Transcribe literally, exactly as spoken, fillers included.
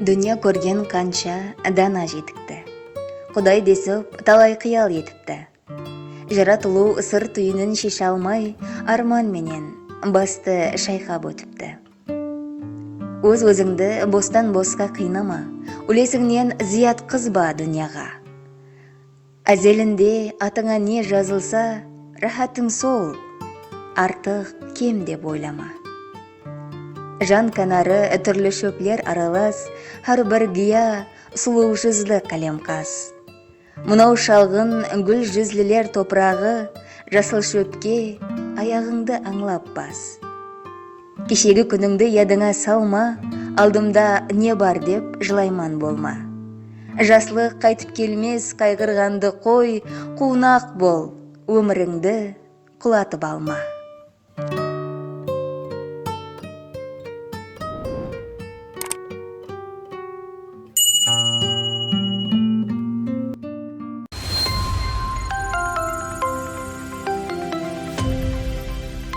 Dúnya kórgen qansha dana jetipti. Quday desip talay qıyal etipti. Jaratılıw sır túyinin sheshe almay, árman menen bastı shayqap ótipti. Óz-ózińdi bostan-bosqa qıynama, úlesińnen zıyat qızba dúnyaǵa. Ázelinde atıńa ne jazılsa, rahatıń sol, artıq kem dep oylama. Jan kanarı túrli shópler aralas, hár bir giya sulıw júzli qálemqas. Mınaw shalǵın gúl júzliler topıraǵı, jasıl shópke ayaǵıńdı ańlap bas. Keshegi kúnińdi yadıńa salma, aldımda ne bar dep jılayman bolma. Jaslıq qaytıp kelmes, qayǵırǵandı qoy, quwnaq bol, ómirińdi qulatıp alma.